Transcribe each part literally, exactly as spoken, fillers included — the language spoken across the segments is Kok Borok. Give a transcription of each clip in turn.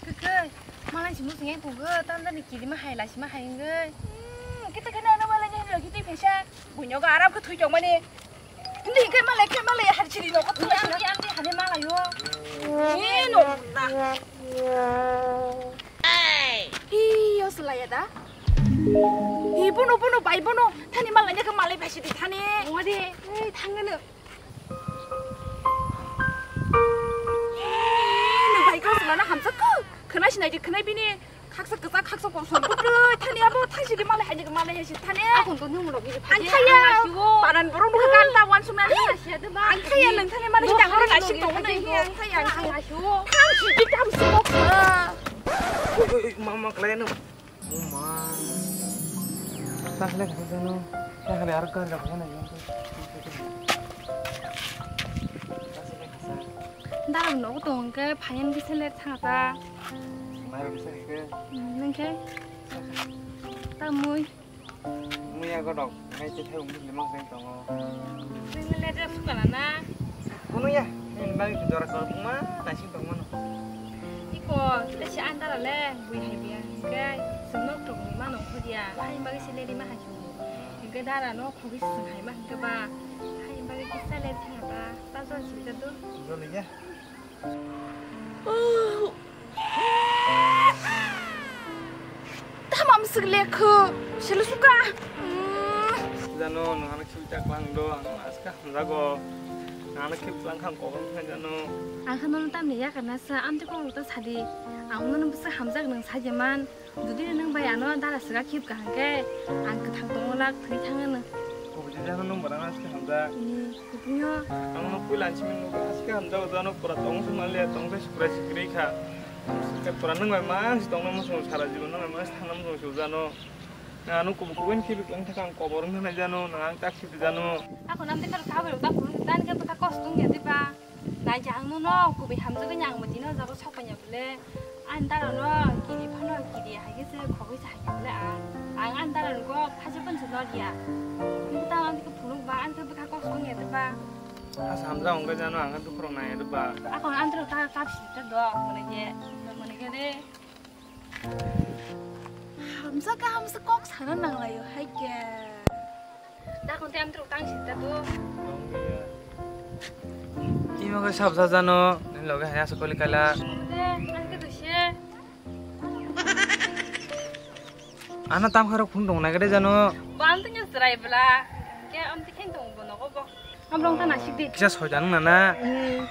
Khe, malai si musung yang kugo, tanda ni kiri ma hai, lai si ma hai nge. Hmm, kita kena ano malai ni hino kiti pesa. Bunyo ga aram ke thui jong mani. Hindi ke malai ke malai har chiri no ko thui. Yang di, yang di, hane malai yo. Ni no na. Hi, yo selai ya da. Hi, bono, bono, bai bono. Thani malai ni ke malai pesa di thani. Wadi, eh, thangano. Nung bai kau selana hamsa kau. Khena sinai di khena bini khaksa kesa khaksa kau som putru. Thani abo thasi di malai hai di malai hai si thani. Aku tuh nung lagi di Ang phai. Kaya. Paran borong buka kan ta wan sumna. Ang kaya de ba. Ang kaya nung thani mana hidang orang asik tong mana ini ang kaya ang kaya. Ang kaya. Thang si di tam sumok. Oi, oi, oi, mama, kalian. Uma. Takhle khasano. Takhle aro kar rok hana yong. Takhle khasa. Darang nogo tong ke phayan kisa le thangata. Mai rok kisa ke. Nengke. Tamui. Muya godok. Ngai te thai ungbi limang seng tongo. Nengke le suka na. Kono ya, nini bagwi jora kor buma naising tong mano. Iko, tei si andara le, bui hai biya, hingke, chwng nok tong ni mano kho diya, hai bagwi si le rima hai chwng. Hingke dara no khogwi si chwng hai ma hingke ba, hai bagwi kisa le thang ba, ta jol si ta do. Jol ya. Tamam sik lekho, selu suka. Hmm. Jano, nang ano khibi chaklang do, ang aska hamjago. Nang ano khibi chaklang khang kokong khan jano. Ang khano tamni yakarna sa, amte kokong ta sadi. Ang nono bwsa hamjak nang sajeman. Jodi nang bai ano dara sika khip kaham khe, ang kwthang tongo lak thwi thangano. Kubui jano nung barang aska hamjak. Ni, kupunyo. Ang no puila ansi min nung aska hamjak, jano pura tong sung mali, tong se sukra sikri kha. Pura nung bai man si tong no musung sara jibon nung bai man si thang no musung su jano. Nang ano kubu kubu ni khibi klang thakang kobor wng thang nai jano, nang ang tak sidi jano. Ako nam dekar kabar utak pun dan ke baka kostung ya diba. Nai jang no no kubi hamjak ni ang mati no jago sok panya bole. An dara no kiri phano kiri hai ke se khogoi sa hai bole ang. Ang an dara no go phaje pon se no dia. Ni ta ang ke phunuk ba an ke baka kostung ya diba. Asa hamjak wng jano ang dukhu rok nai diba. Ako an dara ta kap si ta do mane je mane ke de. Hamsa ka hamsa kok sana nang layo hai ke. Da kon te am truk tang sita tu. Imo ke sab sa jano, ni loge haya sokoli kala. Te, an ke tu se. Ano tam kharo phun dong na gede jano. Bal tu nyos rai bela. Ke am te khen dong bono ko bo. Amrong ta nasik di. Kisa soidan nana. Hmm.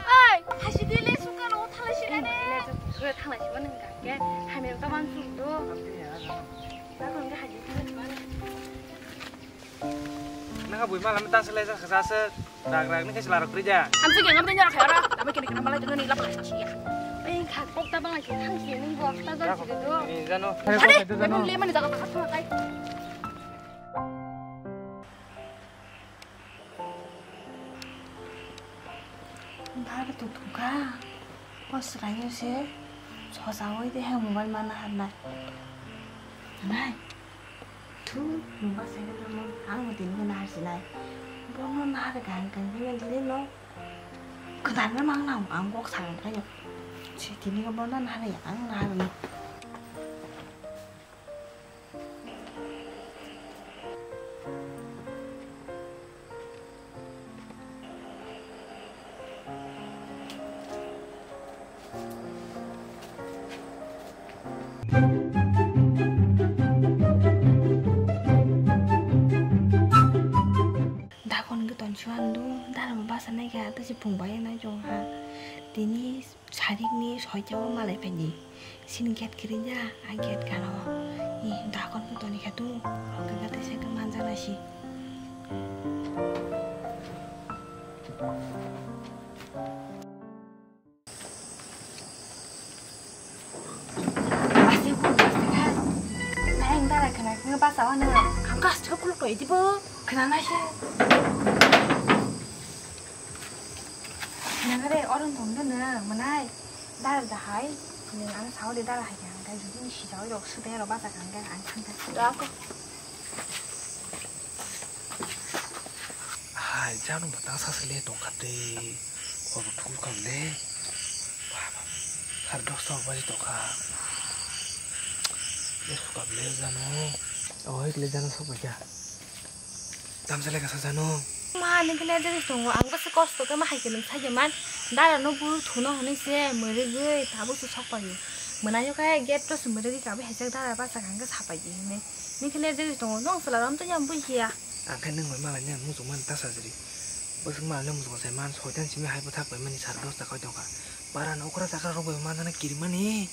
Oi, hasi di le suka lo thala si ane. Suka thala si ane ga ke. Hamir ta ban sum do. Ta kon ga hasi di le suka. Nang bui malam ta selai sa sa se. Rak rak ni kesi larok rija. Hamsi ke ngam de nyara khara. Lama kene kena malai dino ni lap lap si ya. Ei kha kok ta bang ke thang si nung bo ta jol si do. Ni jano. Hade, memang le mani jaga ta kha kai. Bar tu thuka. Bos rayo se sosa oi de hai mobile mana harnai. Nai. Thu nungba sai na mo ang mo tin ko nahar sinai. Bono nahar gang gang ni dile no. Kedan na mang nang ang kok sang kayo. Si tini ko bono nahar ya ang nahar ni. Dakon ke tonsi andu, dalam bahasa naika, tu si pung bayang nai jong ha. Tini Sarik ni soita o malai pai di. Sini gate kiri ja, a gate gana o. Ni dakon tu toni kha tu. Rok ke gate se ke manja na si. Basi bu basi kha. Nai ang dara khana kha basa o na. Ang kas thok kuluk to idi bo. Khana na si. Nang re orong thong de na manai. Dara da hai. Nang ang sao de dara hai kha. Ang kai judi ni si sao rok su de rok basa kha ang kai ang thang kha. Da ko. Hai jano batang sa sele tong kha de. Ko thul kha de. Ar dos tok baji tokha. Yes, kable jano. Oh, ikle jano sok baikha. Tamsa lekha sa jano. Ma, nung khe lerjagwi tongo. Ang bwswk kosto khe ma hai khe nung sakhe man. Dara no buru thuno hwnwi se mwrwgwi tabuk se sok paio. Mwnaio khe gate to se mwrwgwi kabui hai jak dara bachak ang khe sapai di hinwi. Nung khe lerjagwi tongo. Nung chwla rom to yang bui hiya. Ang khe nung bai malai ni muchung man ta sajri. Bwswk malai ni muchung sai man soitan simi hai bwthak bai mani sar dos ta koi tokha. Para no okra chakra rok bai manjana kirimani.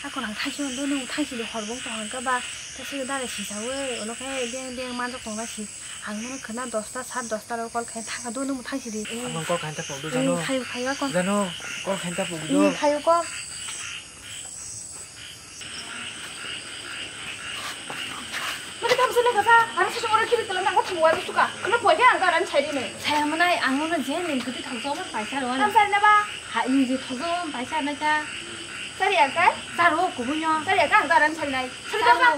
Ako nang thaisi hwn do, nung thaisi di hor bong tong hwn khe ba, thaisi dare si sawi, ulo khe beng beng manjak tong na si. Ang nung khna dosta, sat dosta rok call khe thang do, nung thaisi di. Ang call khe ta pok do, hmm, jano. Khayu, khayu ako. Jano, call khe ta pok do. Hmm, khayu ko. Mani kam sele kasa, ang sisi oro kibi tala nang thum wai suka. Kena poi dia ang garan chai dine. Saya manai ang no je ning kiti thok jong paisa ro. Kam sar na ba? Ha, ing je thok jong paisa na ta. Sari ya kai? Saro kubunyo. Sari ya kai ang garan chai nai. Sari ka ba?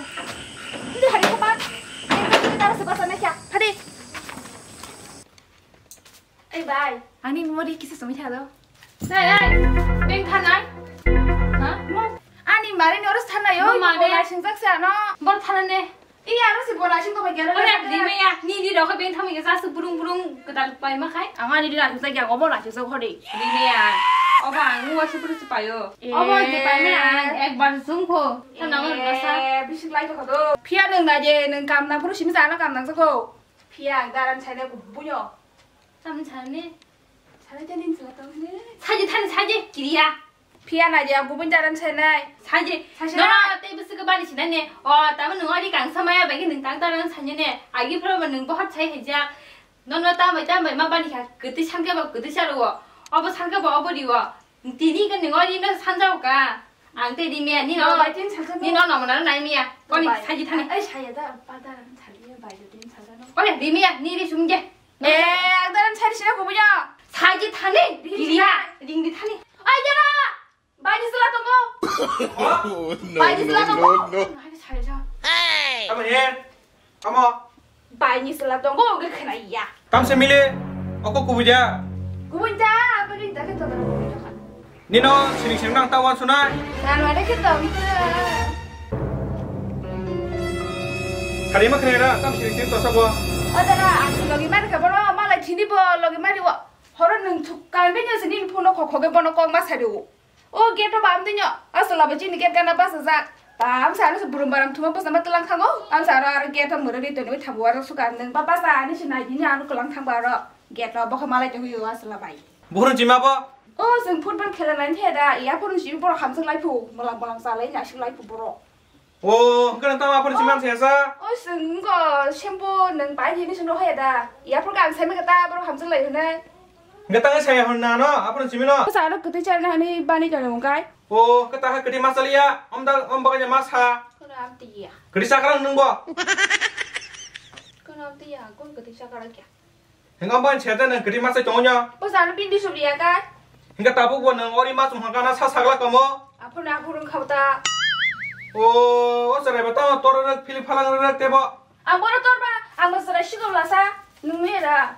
Hindi hari ko ba? Ini tara se basa na kya? Hadi. Ei bai, ani memory kisa sumi thalo. Ei, ei, beng thanai. Ha? Ani mari ni oros thanai o. Mari. Bola singjak sa no. Bor thanane. Iya, aro si bola sing ko bai gero. Ore, di me ya, ni di rokhe beng thamai sa su burung burung kedal pai ma khai. Ang ani di na singjak ya, obo na singjak hori. Di me ya. Oba ang wa su puru su payo. Obo di pai me ang. Ekbar sung ko. Thanang na sa. Eh, bisik lai to khodo. Phiya nung na je, nung kam na puru simi sa na kam nang sa ko. Phiya ang daran chai na ko bunyo. Tamni sani. Sani tani sila tong ne. Saji thani saji kiriya. Phiya na dia gubun jaran sai nai. Saji. Saji no, na. Tei bisi ke bani sinai ne. O, tamo nung ori kang samaya bagi nung tang tarang sanya ne. Agi pro ba nung bohor sai haja. No, no, tamai, tamai ma bani kha. Kiti sangke ba kiti saro. Obo sangke ba obo riwo. Tini ke nung ori no sanjao ka. Ang tei di miya, ni no. Bai tin salsa no. Ni no no mana nai miya. Koni bai. Saji thani. Ai saya da, pada ran sali ya bai tin salsa no. Koni di miya, ni ri sumje. Eh, ang daran sari sira kubunya. Saji thani, di miya, ring di thani. Ai jara, bai ni sela tongo. Oh, no, bai ni sela tongo. No, no. Ai saya sa. Hey. Come here. Tamo? Bai ni sela tongo, ge khna ya. Tamse mili, oko kubuja. Kubuja, apa ni dak to dak. Nino sining sining nang tawan sunai. Nan wade ke tong. Hari ma khnera, tam sining sining to sabo. O dara, ang si logi mar ka boro, malai thini bo logi mari wo. Horo nung thuk kan be nyo sining phuno khokho ge bono kong ma sadu. O gate o bam dinyo, aswk labo chini gate gana bachajak. Bam sa ano se burum baram thuma bwsama twlang thango. Am sa aro aro gate o mwrwgwi tonwi thabu aro suka nwng ba basa ani se nai dini ano kwlang thangba aro gate o bokha malai tongwi o aswk labai. Burum chima bo? O chwng football khela nai the da, ya phone si borok hamjak lai phu, mwlang mwlang chalai nasik lai phu borok. O, hwnkhe nwng tamo aphuru siman se sa? O, chwng wngkha, shampoo nwng pai di hinwi chwngno hoya da. Yaphuru ang saimaka ta, borok hamjak lai hwnwi. Hwnkhe tangwi saya hwn na no, aphuru simino? Bwsa ano kwtwi chana hinwi bani tongwi wngkha. O, hwnkhe ta ha kwtwi ma chaliya, om da, om baganya ma sa. Kono amtwi ya. Kwtwi chakrang nwng bo? Kono amtwi ya, kon kwtwi chakrang kya? Hingke omo ni sete nwng kwtwi masa tongo nyo? Bwsa ano bini subliya kai. Hingke tabuk bo nwng ori ma chumha gana sa sagla kamo? Aphuru aphuru wngkha ta. O, o chwrai bo tamo tor rwk philip phalang rwk tebo. Ang bono torba, ang bo chwrai sikok lasa, nwng mera.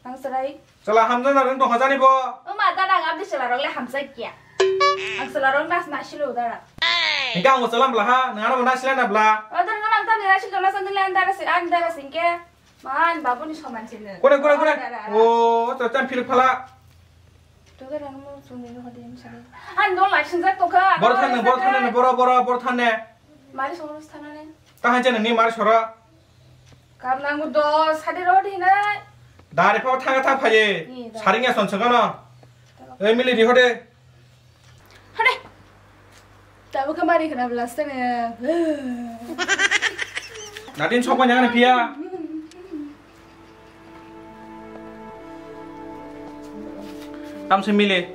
Ang chwrai. Chwla hamjakna rwng tongkha jani bo? O ma, dada ang abdi chwla rok le hamjak ya. Ang chwla rok nas nasilo dada. Hingke ang bo chwla bwla ha, nwng ano bo nasila na bwla? O dada ang tam nasil tongna sa nwng le ang dada si, ang dada singke. Man, babuni soman sini. Kore, kore, kore. Dara, dara. O, to chan philip phala. To dara mo suni no hadi misali. An no lai sinjak to ka. Bor thanne, bor thanne, bor, bor, bor thanne. Mari soro thanne. Ta han chan ni mari soro. Kam nangu do, sadi ro di na. Dari pa thanga thang phaye. Ni da. Saring ya son sengano. Tama. Ei mili di hode. Hane. Tabuk khe mari khna bwlasta ne. Nadin sok manya phiya. Tamse mili.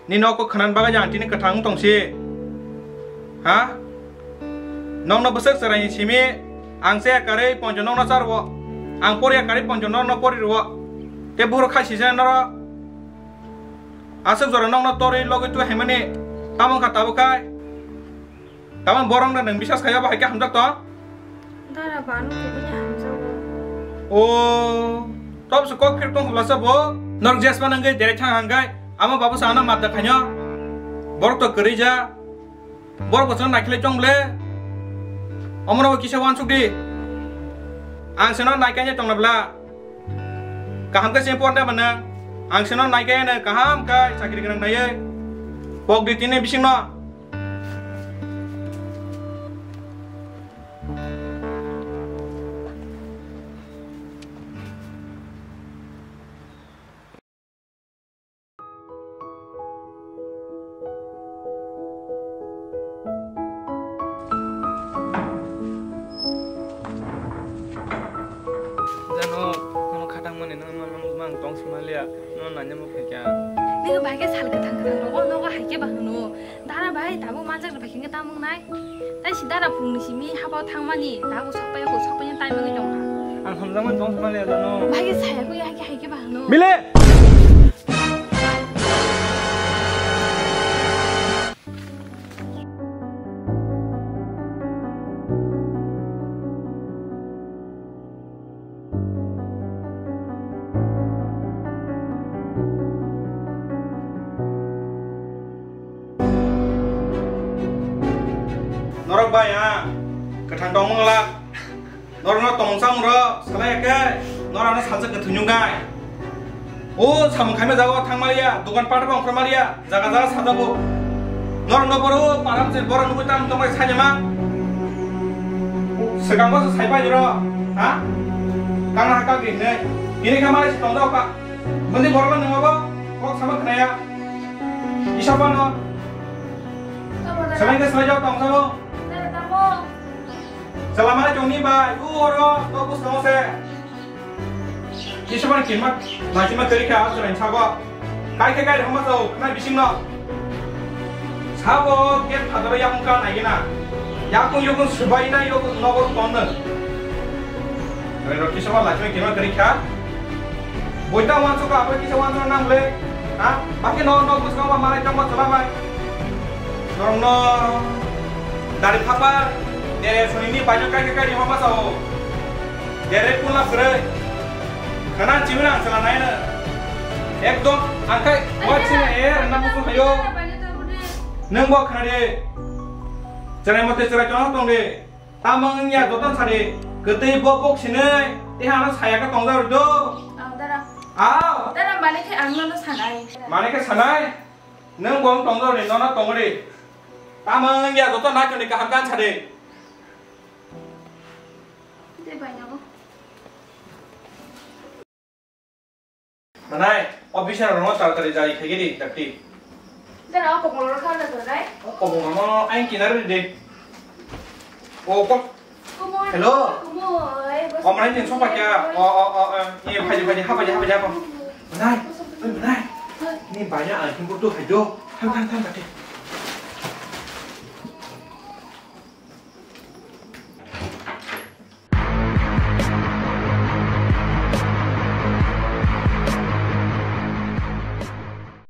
Ni nok ko khnan bagwi jang tini kwthang tong si. Ha? Nokno bwswk chwraini simi ang chaya karwi ponjo nokno charwo. Ang porya karwi ponjo nokno pori rwo. Te buhrok khai sijak norok. Aswk jora nokno torwi logwi twi haimani tamo wngkha tabuk khai. Tamo borok no nwng bisas khai abo hai khe hamjak tong? Dara banu kubui hamjago. O, tob se kok phir tong khulasa bo. Norok jesma nangwi derek thang hangkai. Amo babu sa ano mata khaino. Borok to kwrwi ja. Borok bo chwng naikhe chong ble. Omono bo kisa wansuk di. Ang seno naikhe tongna bla. Kaham khe se porda manang. Ang seno naikhe ne kaham khe chakri gwnang naiye. Pok di tini bisingno. Jano, nono khatang mani, nono mang tong sima liya, nono nanya mo khaikya. Nini bai khe sal kwthang kwthang rogo, nogo hai khe ba hwno. Dara bai, tabuk manjak rwbai khe tamung nai. Tai si dara phung ni simi haba thangmani, tabuk sokpai ko, sokpai ni time ni tongkha. Ang hamjakmani tong sima liya jano. Bai khe saya ko ya khe hai khe ba hwno. Bile! Norok bai ha, kwthang tongmung la. Norokno tongmung chamung rw salai khe, norokno salsa kwthwng nung gai. O samung khaima jaga o thang maliya, dokan pat bo ongkhor maliya, jaga jaga sajago. Norokno boro param se borok nugwi tang tongbai sainima. Swkang bo se saipai rw, ha? Kang ha kang hinwi. Bini khe malai se tongjago kha. Bini borok no nungma bo kok sama khnaya. Isa phano. Salai khe salai jago tong jago. Chwla mane chongni bai, u oro, to bwskango se. Kisa mani kinma, lachima kwrwi kha, a chwraini sago. Kai khe kai rwma chao, khna bisingno. Sabo gate phadaro yakung ka naigina. Yakung yokung swbai na yokung nogo tonno. Rero kisa ma lachima kinma kwrwi kha. Boita wansuk ka, abo kisa wansuk nang le. Ha? Baki no, no bwskango ba malai tongma chwla bai. Norokno dari phakbar, dere sonini baino kai kai kai rima masa o. Dere pula kwrwi. Khana chimina ang chwla naina. Ekdom ang kai wa chimina er na musu hayo. Nang bo khana de. Chwrai mote chwrai tong tong de. Tamang ya joto sari, kwtwi bo bok sinai, te hano saya ka tongda rw do. Aw, dara. Aw. Dara, mane khe ang nono sanai. Mane khe sanai? Nwng bo tongda rw ni, nono tong rw. Tamang ya joto na choni kaham kan sari. Tei bai nogo. Manai, officer rokno taratari jai khaigiri, dakti. Dara, o komol rok kha na tonai? O komol rokno ain kinar ri de. O ko-, Komol, hello? Komol, eh, bos-, Komol ain tin sopak ya. O, o, o, o, ye, phaji, phaji, ha, phaji, ha, phaji, ha, phaji. Manai, oi, manai. Ni banya ang tingkur tu hai do. Thang, thang, thang, dakti.